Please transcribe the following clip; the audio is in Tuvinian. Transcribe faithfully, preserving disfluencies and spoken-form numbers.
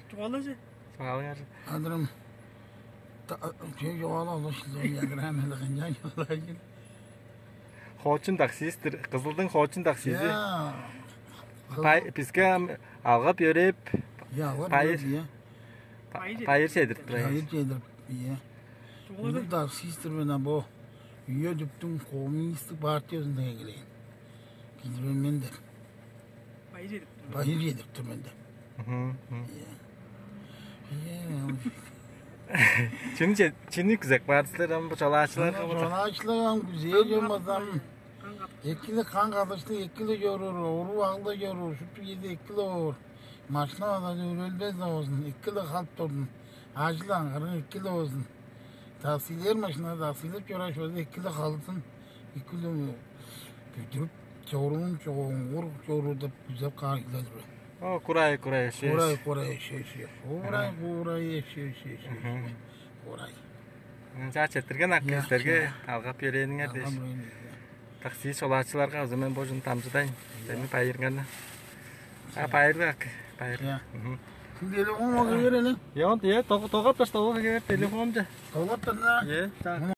Чугаалажы. Чугаалаңар. Адырым. Чөй жоғала олуш ядырам эле канчан жоллажыл. Хоочун таксистер, Кызылдың хоочун таксизи. Я. Пай- Бизге ам алгап йөреп, Я, вот Пайыр. Я. Пайыр чедирип турар. Жайып жедирип. Я. Чугаалажы. Бул таксистер мен бо үйө дүптүң коммунистик партиясында келген. Кидирбеймен деп. Байыр едип. Байыр жедирип тур мен деп. Мгм, мгм. Я. Я. Чүнү че- чүнү күзеп каар силер ам бу чолаачыларга бу. Жолаачылар ам күзээ жомазам. Эккиле каң кадыштыг, эккиле чоруур, оруу агылда чоруур, шупту киде эккиле боор. Машина база үрелбес оозун, эккиле халып турдун. Ажыл аңгырын эккиле оозун. Таксилер машина таксилеп чорааш база эккиле халсын. Эккиле бүдүрүп чоруун чогуңгур чоруу деп күзеп каан киле тур. О, курай, курай, эшеш. Курай курай эшеше. Курай курай эшеше. Курай. Чаа четтирген ак Я, силерге чаа. Алгап йөрээниңер дээш. Алгам. Такси чолаачыларга азы мен божун дамжыдайн. Эми байырганы. А байырга ак. Байыр. Я. Мгм. Синдели оңо берели. Яон е тогап таш тогап кээр телефонча. Тоготтарна. Е, так.